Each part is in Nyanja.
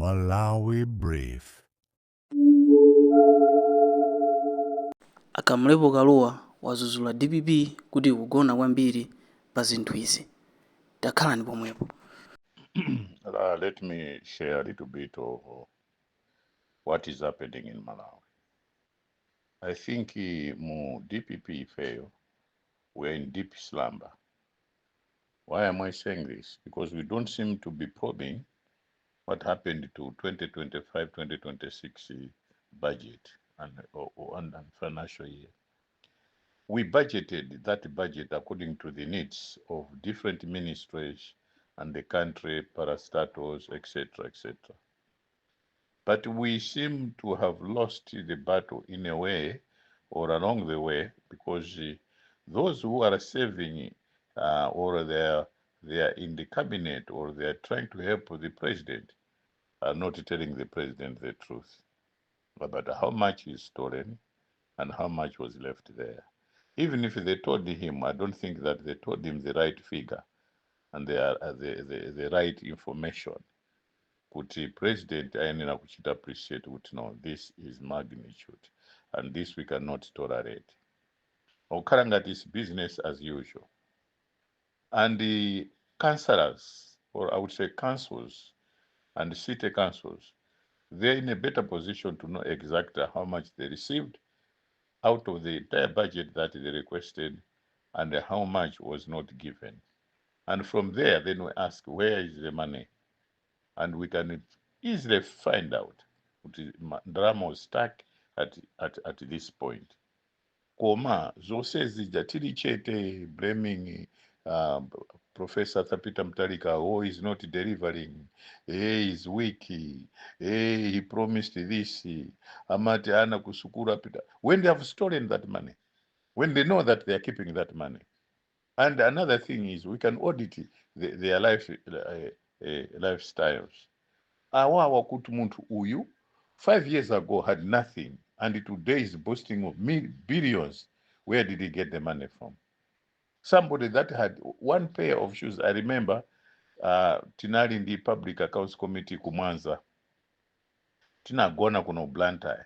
Malawi Brief. A Kamlepo Kalua wazuzula dpp kuti ikugona kwambiri pa zinthu izi. Takhalani pomwepo. Let me share a little bit of what is happening in Malawi. I think mu DPP ifeyo, we're in deep slumber. Why am I saying this? Because we don't seem to be probing what happened to 2025-2026 budget and financial year. We budgeted that budget according to the needs of different ministries and the country, parastatals, etc., etc. But we seem to have lost the battle in a way or along the way because those who are serving or they are in the cabinet or they are trying to help the president are not telling the president the truth about how much is stolen and how much was left there. Even if they told him, I don't think that they told him the right figure and the right information. Kuti president ayenera kuchita appreciate kuti no, this is magnitude and this we cannot tolerate. Okhala ngati is business as usual. And the councillors, or I would say councils and city councils, they're in a better position to know exactly how much they received out of the entire budget that they requested and how much was not given. And from there, then we ask, where is the money? And we can easily find out kuti ndalama was stuck at this point. Koma zonse zija tili chete blaming Professor Peter Mutharika, oh, he's not delivering, hey, he's weak, hey, he promised this, amati ana kusukulu apita. When they have stolen that money, when they know that they are keeping that money. And another thing is we can audit their lifestyles. Awawa kuti munthu uyu 5 years ago had nothing and today is boasting of billions. Where did he get the money from? Somebody that had one pair of shoes. I remember tinali ndi Public Accounts Committee kumwanza, tinagona kuno Blantyre,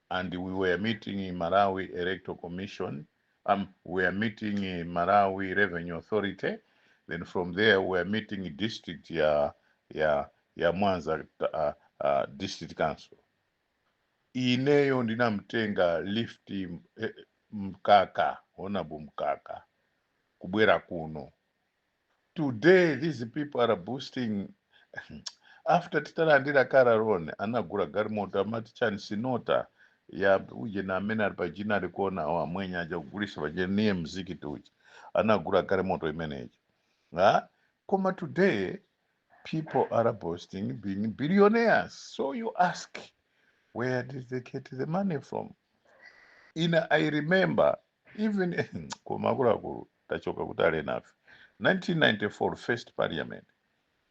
and we were meeting in Malawi Electoral Commission. We were meeting in Malawi Revenue Authority. Then from there we were meeting district ya Mwanza District Council. Ineyo ndinamtenga lift Mkaka, Honorable Mkaka, kubwera kuno. Today these people are boasting after titalandira car loan, anagula galimoto amati chani, Sonata ya uje na amene ali pajina alikuona amwenye aja kugulisa paje niye mzikiti uja anagula galimoto imeneji, ha? Koma today people are boasting being billionaires. So you ask, where did they get the money from? Ina I remember even koma akuluakulu tachoka kutali nafe. 1994 first parliament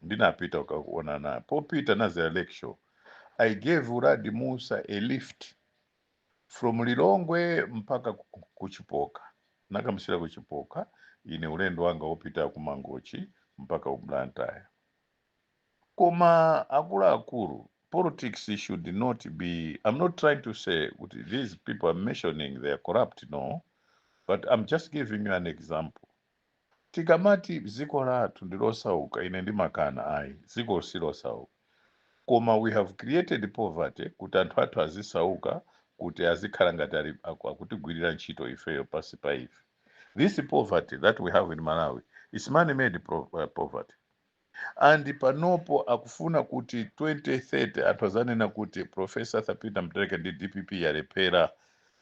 ndinapita ukakuona na popita naza election. I gave Uladi Musa a lift from Lilongwe mpaka kuchipoka, nakamusira kuchipoka, ine ulendo wanga wopita kumangochi mpaka ku Blantyre. Koma akuluakulu, politics should not be, I'm not trying to say kuti these people are mentioning they are corrupt, no, but I'm just giving you an example. Tikamati dziko lathu ndilosauka, ine ndimakana, ayi, dziko silosauka, koma we have created poverty kuti anthu athu azisauka, kuti azikhala ngati akutigwirira ntchito ifeyo pasi pa ife. This poverty that we have in Malawi is man made poverty. And panopo akufuna kuti 2030 anthu azanena kuti Professor Peter Mutharika ndi DPP yalephera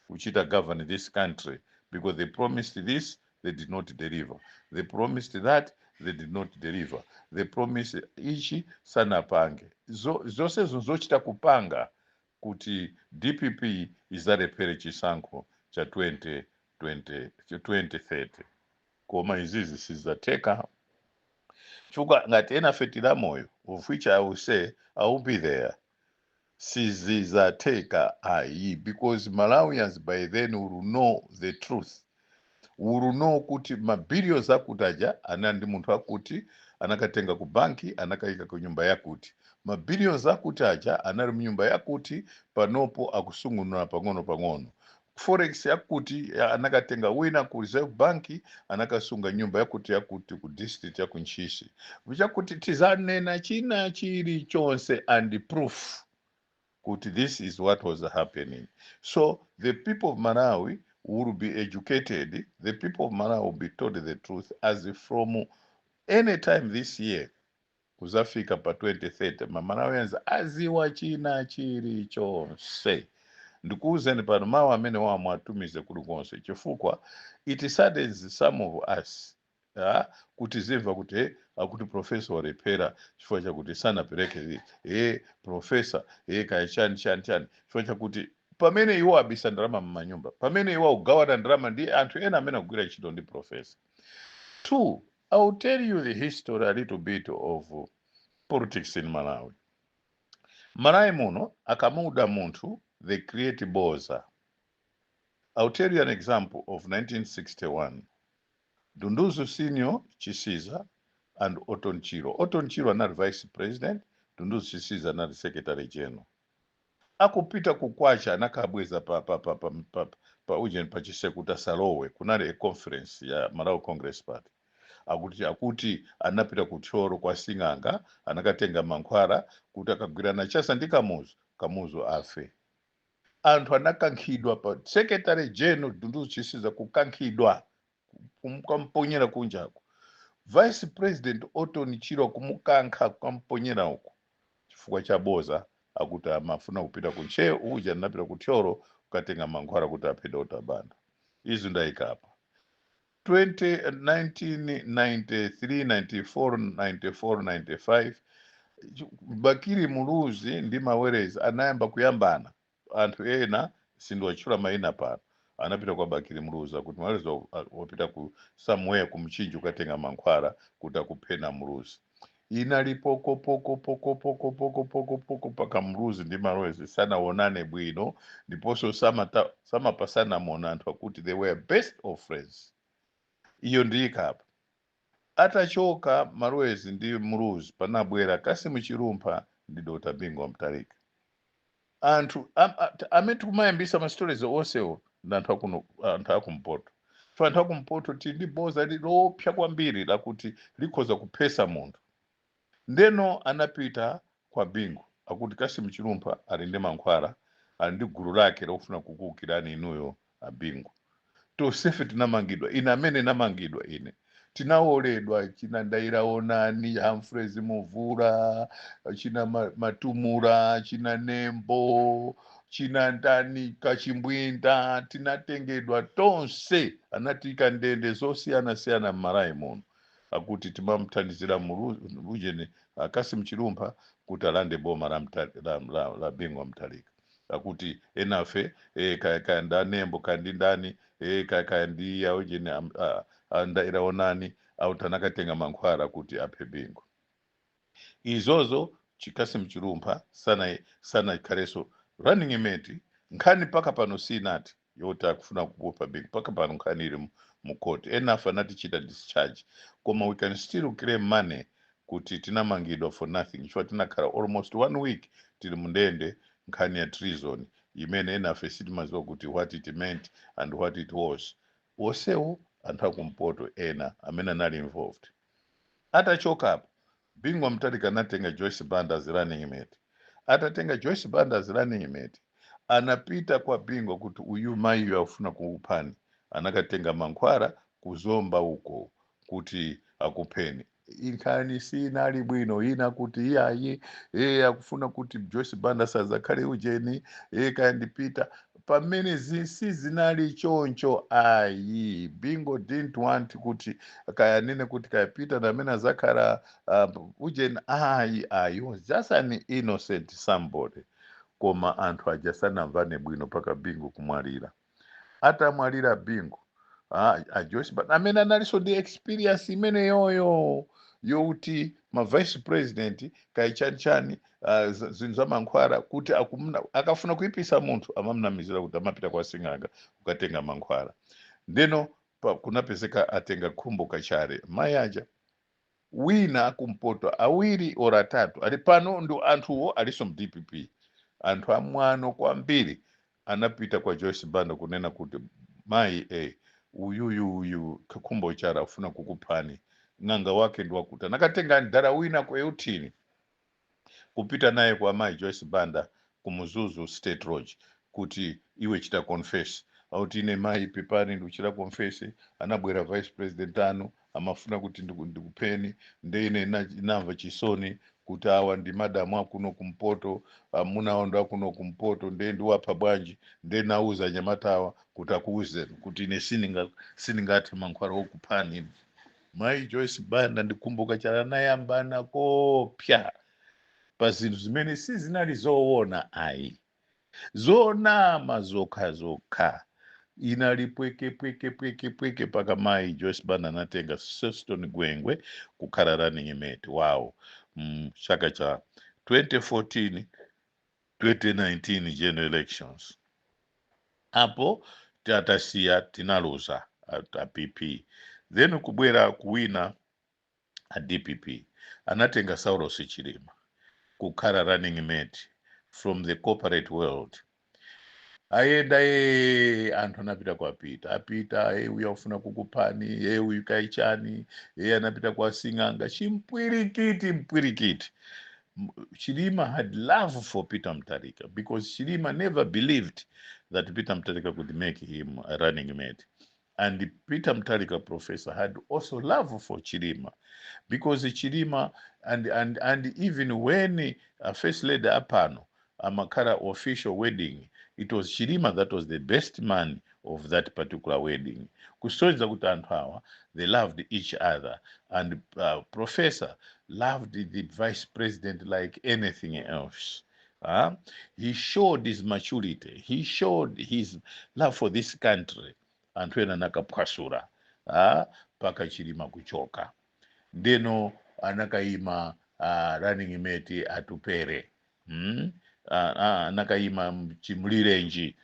kuchita govern this country because they promised this, they did not deliver, they promised that, they did not deliver, they promised ichi, sanapange. Zonsezo zochita kupanga kuti DPP izalephere chisankho cha 2020 2030. Koma izizi sizatheka chifukwa ngati ena fetira moyo, of which I will say I will be there, sizizatheka ayi, because Malawians by then will know the truth, will know kuti mabillions akuti aja ana ndi munthu akuti anakatenga ku banki, anakayika ku nyumba yakuti. Mabillions akuti aja anali mnyumba yakuti, panopo akusungunula pang'ono pang'ono. Forex yakuti anakatenga wina ku Reserve Bank, anakasunga nyumba yakuti yakuti ku district ya kuNtchisi. Chakuti tizanena china chilichonse and proof kuti this is what was happening. So the people of Malawi will be educated. The people of Malawi will be told the truth as from any time this year kuzafika pa 2030. Mamalawians aziwa china chilichonse. Ndikuwuzeni pano, mawu amene wamwe atumize kulikonse, chifukwa it saddens some of us kuti zimva kuti akuti professor walephera chifukwa chakuti sanapereke, professor, kaya chani chani chani, chifukwa chakuti pamene iwo abisa ndalama m'manyumba, pamene iwo akugawana ndalama ndi anthu ena amene akugwira ntchito ndi professor. Two, I will tell you the history a little bit of politics in Malawi. Malawi muno akamuda munthu, they create boza. I'll tell you an example of 1961. Dunduzu Senior Chisiza and Orton Chirwa. Orton Chirwa anali vice president, Dunduzu Chisiza anali secretary general. Akupita kukwacha, anakabweza pa ujeni, pa chisekuta salowe. Kunali a conference ya Malawi Congress Party. Akuti anapita kuThyolo kwa sing'anga, anakatenga mankhwala kuti akagwirana chasa ndi Kamuzu, Kamuzu afe. Anthu anakankhidwa pa secretary general Dunduzu Chisiza, kukankhidwa kumponyera kunjako. Vice President Orton Chirwa kumukankha, kukamponyera uko, chifukwa cha boza, akuti amafuna kupita kuntcheu uja, anapita kuThyolo kukatenga mankhwala kuti aphe Dr. Banda. Izi ndayikapa 20 1993, 94, 94, 95. Bakili Muluzi ndi Mawerezi anayamba kuyambana. Anthu ena, sindiwatchula mayina pano, anapita kwa Bakili Muluzi akuti Mawerezi wapita ku somewhere ku Mchinji kukatenga mankhwala kuti akuphena Muluzi. Inali poko poko poko poko poko poko poko paka Muluzi ndi Malowezi sanaonane bwino, ndiponso samapasana mona. Anthu akuti they were best of friends. Iyo ndiyikapa. Atachoka Malowezi ndi Muluzi, panabwera Cassim Chilumpha ndi Dr. Bingu Mutharika. Anthu amene tikumayambisa ma stories onsewo ndi anthu akuno, anthu akumpoto. So anthu akumpoto tili ndi boza lopsa kwambiri lakuti likhoza kuphesa munthu. Ndeno anapita kwa Bingu akuti Cassim Chilumpha ali ndi mankhwala, ali ndi gulu lake lofuna kukuwukirani inuyo aBingu. Tonsefe tinamangidwa. Ine amene namangidwa ine, tinawoledwa china Ndairaonani, Humphreys Muvula, china Matumura, china Nembo, china ndani, Kachimbwinda. Tinatengedwa tonse, anatika ndende zosiyana-siyana m'Malawi muno, akuti timamthandizira ujeni Cassim Chilumpha kuti alande boma la Bingu Mutharika. Akuti enafe kaya ndanembo, kaya ndi ndani, kaya ndi aujeni Ndairaonani, auti anakatenga mankhwala kuti aphe Bingu. Izozo chiCassim Chilumpha sana ikhalenso running mate. Nkhani paka pano sinati yoti akufuna kupha Bingu. Paka pano nkhani ili mu court. Enafe anatichita discharge, koma we can still claim money kuti tinamangidwa for nothing, chifukwa tinakhala almost one week tili mundende, nkhani ya treason imene enafe sitimaziwa kuti what it meant and what it was. Onsewo anthu akumpoto ena amene anali involved. Atachokapo Bingu Mutharika, anatenga Joyce Banda as running mate. Atatenga Joyce Banda as running mate, anapita kwa Bingu kuti uyu mayiyo afuna kukuphani, anakatenga mankhwala kuzomba uko kuti akupheni. Nkhani sinali bwino. Ina kuti iyayi, akufuna kuti Joyce Banda sazakhale ujeni, kaya ndipita pamene sizinali choncho ayi. Bingu didn't want kuti kaya nene kuti kaya Peter namene azakhala ujeni, ayi ayi. He was just an innocent somebody, koma anthu aja sanamvane bwino paka Bingu kumwalira. Atamwalira Bingu, a Joyce Banda amene analinso ndi experience imeneyoyo yokuti ma vice president kaichanichani, zinthu za mankhwala kuti akafuna kuipisa munthu amamnamizira kuti amapita kwa sing'anga kukatenga mankhwala. Ndeno kunapezeka atenga Khumbo Kachali, mayi aja. Wina kumpoto, awiri or atatu ali pano, ndi anthuwo aliso mu DPP, anthu amwano kwambiri, anapita kwa Joyce Banda kunena kuti, "Mayi, uyuyu uyu Khumbo Chara afuna kukuphani, ng'anga wake ndi wakuti." Anakatenga mdala wina ku Euthini kupita naye kwa mayi Joyce Banda ku Mzuzu State Lodge kuti, "Iwe, chita confess." Auti, "Ine mayi, pepani, ndikuchita confess. Anabwera vice president anu, amafuna kuti ndikupheni. Nde ine namva chisoni kuti awa ndi madamu akuno kumpoto, amuna awo ndi akuno kumpoto, nde ndiwapha bwanji? Nde nauza anyamatawa kuti akuwuzeni kuti ine sindingathe mankhwala okuphani ine." Mayi Joyce Banda, ndikumbuka chala, anayambana kopya pa zinthu zimene sizinali zoona ayi, zonama zokha zokha. Inali pweke pweke pweke pweke paka mayi Joyce Banda anatenga Seston Gwengwe kukhala running mate wawo mchaka cha 2014, 2019 general elections. Apo tatasiya, tinaluza a PP, then kubwera kuwina a DPP, anatenga Saulos Chilima kukhala running mate from the corporate world. Ayenda ye, anthu anapita kwapita apita, e, uyu afuna kukuphani, e, uyu kaichani, e, anapita kwa sing'anga, chimpwirikiti mpwirikiti. Chilima had love for Peter Mutharika because Chilima never believed that Peter Mutharika could make him a running mate, and Peter Mutharika professor had also love for Chilima because Chilima and even when first lady apano amakhala official wedding, it was Chilima that was the best man of that particular wedding, kusonyeza kuti anthu awa, they loved each other, and professor loved the vice president like anything else. He showed his maturity, he showed his love for this country. Anthu ena anakaphwasula paka Chilima kuchoka, ndeno anakayima running mate Atupere, Anakayima Chimulirenji,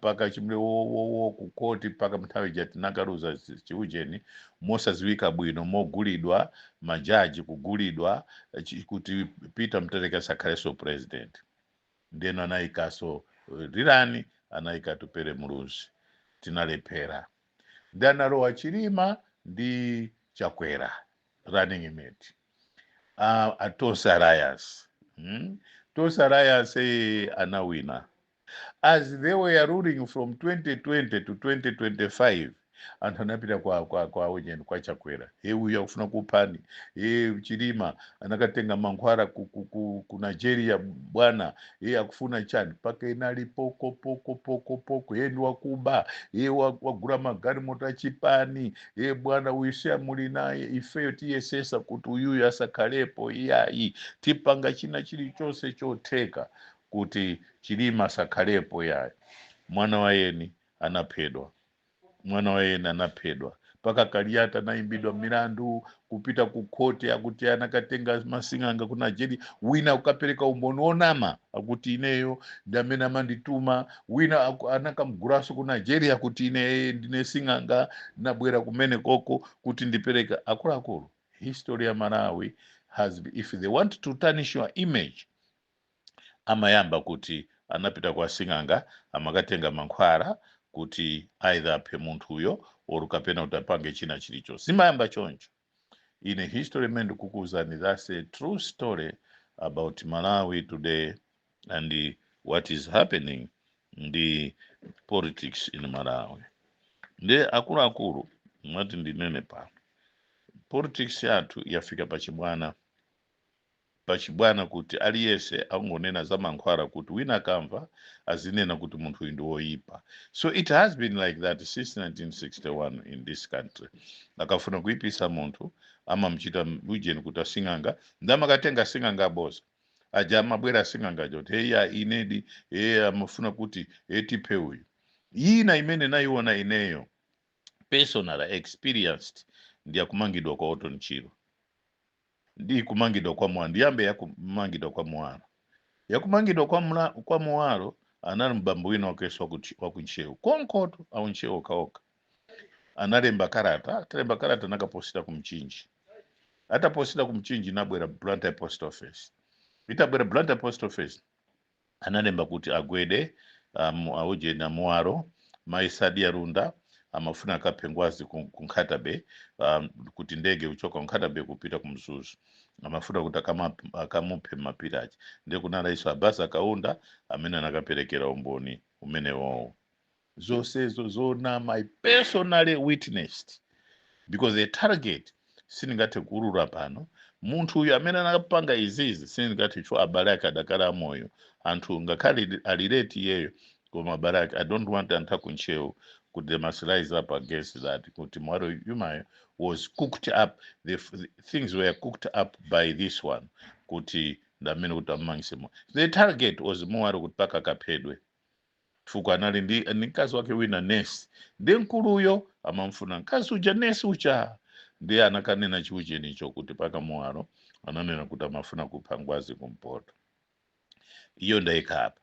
paka chimule wowowo kukoti, paka nthawi ija tinakaluza chiujeni mosaziwika bwino, mogulidwa majaji, kugulidwa kuti Peter Mutharika sakhalenso president. Ndeno anayikaso Lilani, anayika Atupele Muluzi, tinalephera. Ndi analowa Chilima ndi Chakwera running mate, a Tonse Alliance, Tonse Alliance anawina. As they were ruling from 2020 to 2025, anthu anapita kwa ujeni, kwa Chakwera, "He, uyu akufuna kuphani. He, Chilima anakatenga mankhwala ku Nigeria bwana. He, akufuna chani?" Paka inali poko poko poko poko. "He, ndi wakuba. He, wagula magalimoto achipani. He, bwana uyu siya muli naye. Ifeyo tiyesesa kuti uyuyu asakhalepo. Iyayi, tipanga china chilichonse chotheka kuti Chilima asakhalepo." Yayi, mwana wa yeni anaphedwa, mwana wa yeni anaphedwa. Paka Kaliati anayimbidwa milandu kupita ku khoti, akuti anakatenga masing'anga ku Nigeria. Wina kukapereka umboni wonama, akuti ineyo ndi amene amandituma. Wina anakamgulaso ku Nigeria kuti ine ndine sing'anga, nabwera kumene koko kuti ndipereka. Akuluakulu, history ya Malawi has, if they want to tarnish your image, amayamba kuti anapita kwa sing'anga, amakatenga mankhwala kuti either aphe munthuyo or kapena kuti apange china chilichonse. Zimayamba choncho. Ine history imene ndikukuwuzani, that's a true story about Malawi today and what is happening ndi politics in Malawi. Nde akuluakulu, mwati ndinene pano, politics yathu yafika pachibwana, pachibwana, kuti aliyense angonena za mankhwala kuti wina akamva azinena kuti munthu uyu ndi woyipa. So it has been like that since 1961 in this country. Akafuna kuyipisa munthu, amamuchita ujeni kuti asing'anga, ndi amakatenga asing'anga aboza aja, amabwera asing'anga aja kuti, "Heya, inedi, hey, amafuna kuti tiphe uyu." Ina imene nayiona ineyo personally experienced ndi yakumangidwa kwa Orton Chirwa, ndi kumangidwa kwa Muwalo. Ndiyambe yakumangidwa kwa Muwalo. Yakumangidwa kwa Muwalo, anali mbambo wina wakenso wakuntchewu konkoto, au Ntcheu okhaokha, analemba karata. Atalemba karata, nakaposita ku Mchinji. Atapostera ku Mchinji, inabwera Blantyre Post Office. Itabwera Blantyre Post Office, analemba kuti agwede aujeni amuwaro mayi Sadia Runda amafuna akaphe Ngwazi ku Nkhata Bay, kuti ndege kuchoka ku Nkhata Bay kupita ku Mzuzu, amafuna kuti akamuphe mapiri aja. Ndiye kunali Abaza Kaunda amene anakaperekera umboni umenewowo. Zonsezo zonama. I personally witnessed, because the target sindingathe kuulula pano. Munthu uyu amene anapanga izizi sindingathe cho abale ake adakala amoyo, anthu ngakhale alireti iyeyo, koma abale ake, I don't want anthu akuntcheu kuti they must rise up against that, kuti Muwalo Yumayo was cooked up. The things were cooked up by this one, kuti ndamene kuti amumangise. The target was Muwalo, kuti paka kaphedwe, chifukwa anali ndi mkazi wake wina nesi, ndi mkuluyo amamfuna mkazi uja, nesi uja. Ndiye anakanena chiuchenicho kuti paka Muwalo ananena kuti amafuna kupha Ngwazi kumpoto. Iyo ndayikha apa.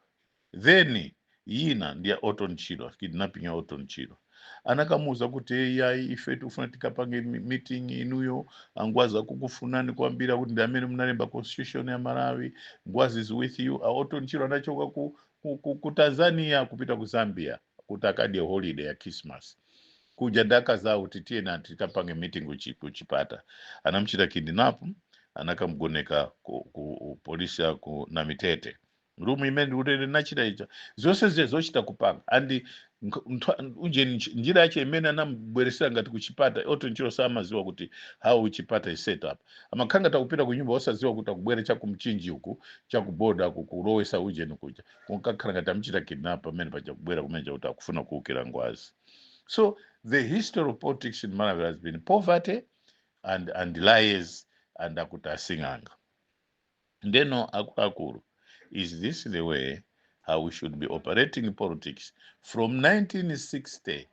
Then yina ndiya Orton Chirwa, kidnapping ya Orton Chirwa. Anakamuuza kuti, "Eyayi, ife tikufuna tikapange meeting inuyo, angwazi akukufunani kwambiri, kuti ndi amene munalemba constitution ya Malawi, Ngwazi is with you." A Orton Chirwa anachoka ku Tanzania kupita ku Zambia kuti akadye holiday ya Christmas kuja, ndakazawo kuti tiyena tikapange meeting kuchipata. Anamuchita kidnap, anakamgoneka ku polisi ya ku Namitete, room imene ndikuti nachita icha. Zonse zije zochita kupanga and uje njira yache imene anamubweresera ngati kuchipata. Orton Chirwa samaziwa kuti how chipata is set up. Amakhanga takupita ku nyumba osaziwa kuti akubwera chakumchinji uku, chakuboda uku, kulowesa ujeni kuja, kunkakhala ngati amuchita kidnap pamene paja, kubwera kumene kuti akufuna kuwukira Ngwazi. So the history of politics in Malawi has been poverty and lies and akuti asing'anga. Ndeno akuluakulu, is this the way how we should be operating politics? From 1960,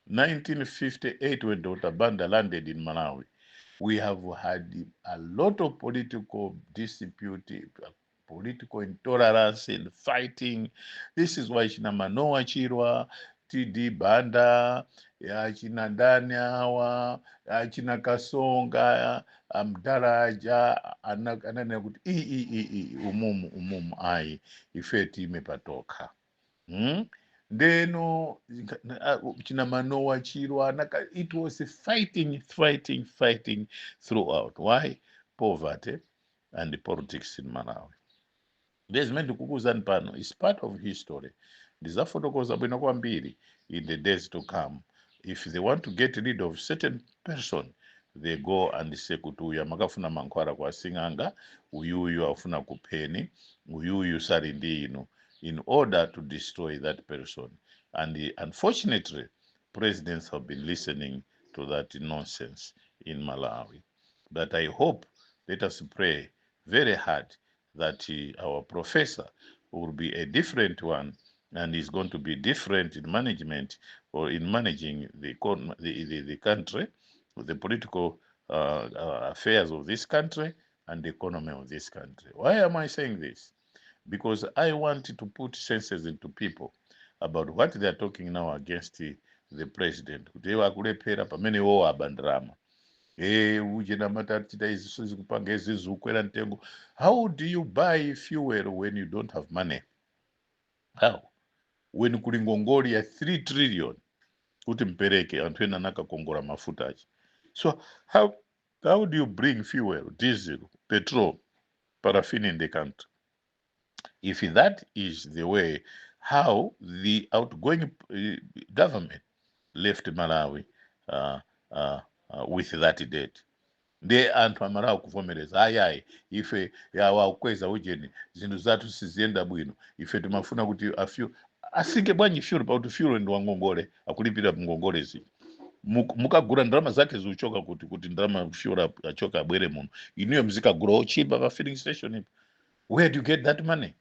1958, when Dr. Banda landed in Malawi, we have had a lot of political dispute, political intolerance and fighting. This is why china Manoah Chirwa, TD Banda, ya china ndani awa, ya china Kasonga, amdaraja ananena kuti i i i i umumu umumu ayi, ife time patokha. Ndeno china Manoah Chirwa it was fighting, fighting, fighting throughout. Why? Poverty and politics in Malawi. Ndezimene ndikukuwuzani pano is part of history. Ndizafotokoza bwino kwambiri in the days to come. If they want to get rid of certain person, they go and say kuti uyu amakafuna mankhwala kwa sing'anga, uyuyu afuna kupheni, uyuyu sali ndi inu, in order to destroy that person. And unfortunately, presidents have been listening to that nonsense in Malawi. But I hope, let us pray very hard that our professor will be a different one and is going to be different in management or in managing the country, the political affairs of this country and the economy of this country. Why am I saying this? Because I want to put senses into people about what they are talking now against the president. Kuti iwo akulephera pamene iwowo aba ndalama. Uje namata achita izi sizikupanga izi, zikukwera mtengo. How do you buy fuel when you don't have money? How? When kuli ngongoli ya 3 trillion kuti mpereke, anthu ena anakakongola mafuta achi. So how do you bring fuel, diesel, petrol, paraffin in the country? If that is the way how the outgoing government left Malawi with that debt, ndiye anthu amalawi kuvomereza, ayayi, ife yawa kukweza ujeni, zinthu zathu siziyenda bwino, ife timafuna kuti a fuel asinke. Bwanji fuel, pakuti fuel ndi wangongole, akulipira ngongole zija. Mukagula ndalama zake zikuchoka kuti ndalama fuel achoka abwere muno, inuyo mzikagula ochipa pa filling station ipo. Where do you get that money?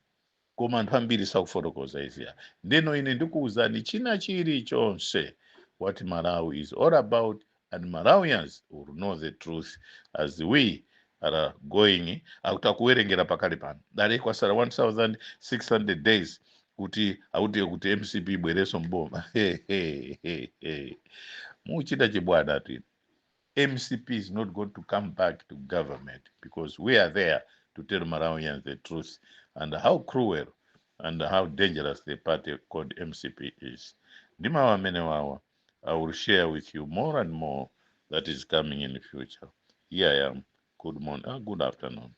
Koma anthu ambiri sakufotokoza iziya. Ndeno ine ndikuwuzani china chilichonse what Malawi is all about, and Malawians will know the truth as we are going. Akuti akuwerengera pakali pano dale kwasala 1600 days kuti akuti kuti MCP ibwereso mboma. Muchita chibwana tu. MCP is not going to come back to government because we are there to tell Malawians the truth and how cruel and how dangerous the party called MCP is. Ndi mawu amene wawa, I will share with you more and more that is coming in the future. Here I am. Good morning, good afternoon.